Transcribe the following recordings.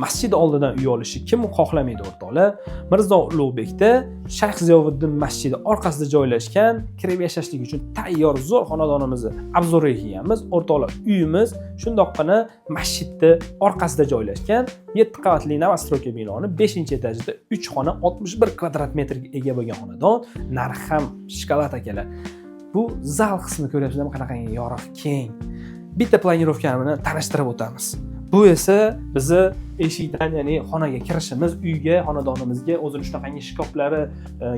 Masjid oldidan uy olishni kim xohlamaydi, o'rtoqlar? Mirzo Ulug'bekda, Shayx Ziyoviddin masjidi orqasida joylashgan, kirib yashashlik uchun tayyor zo'r xonadonimizni обзор ga kelganmiz, o'rtoqlar. Uyimiz shundoqqina masjidni orqasida joylashgan, 7 qavatli новостройка binoni 5 etajida, 3 xona, 61 kvadrat metrga ega bo'lgan xonadon. Narxi ham shokolad, akalar. Bu zal qismi, ko'ryapsizlarmi, qanaqangi yorug', keng. Bitta планировка ni tanishtirib o'tamiz. Bu esa bizni eshikdan, ya'ni xonaga kirishimiz, uyga, xonadonimizga. O'zini shunaqangi shkaflari,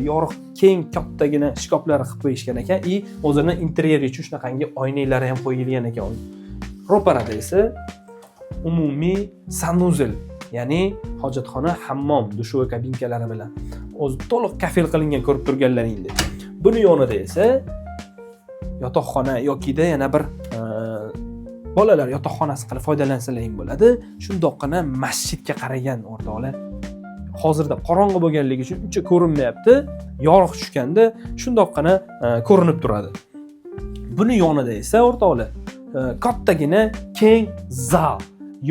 yorug', keng, kattagina shkaflari qilib qo'yishgan ekan и o'zini interyeri uchun shunaqangi oynaklari ham qo'yilgan ekan. Ro'parada esa umumiy санузел, ya'ni hojatxona, hammom, душевой kabinkalari bilan, o'zi to'liq kafel qilingan, ko'rib turganlaringdek. Buni yonida esa yotoqxona yokida yana bir bolalar yotoqxonasi qilib foydalansalaring bo'ladi. Shundoqqina masjidga qaragan, o'rtoqlar. Hozirda qorong'i bo'lganligi uchun uncha ko'rinmayapti, yorug' tushganda shundoqqina ko'rinib turadi. Buni yonida esa, o'rtoqlar, kattagina keng zal,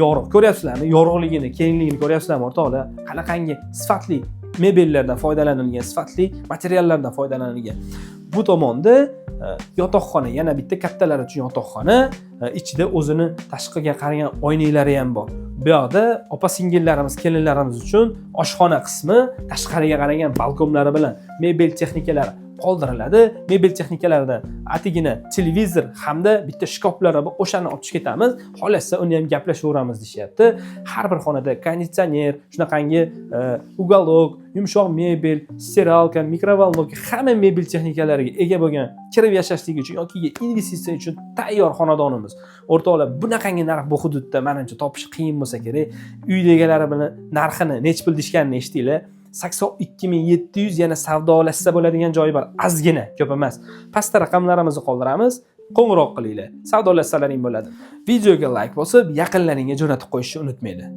yorug'. Ko'ryapsizlarmi yorug'ligini, kengligini ko'ryapsizlarmi, o'rtoqlar? Qanaqangi sifatli mebellardan foydalanilgan, sifatli materiallardan foydalanilgan. Bu tomonda yotoqxona, yana bitta kattalar uchun yotoqxona, ichida o'zini tashqiga qaragan oynaklari ham bor. Bu yoqda opa singillarimiz, kelinlarimiz uchun oshxona qismi, tashqariga qaragan balkonlari bilan. Mebel texnikalari qoldiriladi. Mebel texnikalaridan atigina televizor hamda bitta shkaflari bor, o'shani olib chiqib ketamiz, xohlasa uni ham gaplashaveramiz, deyishyapti. Har bir xonada konditsioner, shunaqangi уголок, yumshoq mebel, стиралка, микроволновка, hamma mebel texnikalariga ega bo'lgan, kirib yashashlik uchun yoki investitsiya uchun tayyor xonadonimiz, o'rtoqlar. Bunaqangi narx bu hududda, manimcha, topish qiyin bo'lsa kerak. Uy egalari bilan narxini nechi pul deyishganini eshitinglar: 82 700. Yana savdolashsa bo'ladigan joyi bor ozgina, ko'p emas. Pastda raqamlarimizni qoldiramiz, qo'ng'iroq qilinglar, savdolashsalaring bo'ladi. Videoga layk bosib, yaqinlaringga jo'natib qo'yishni unutmanglar.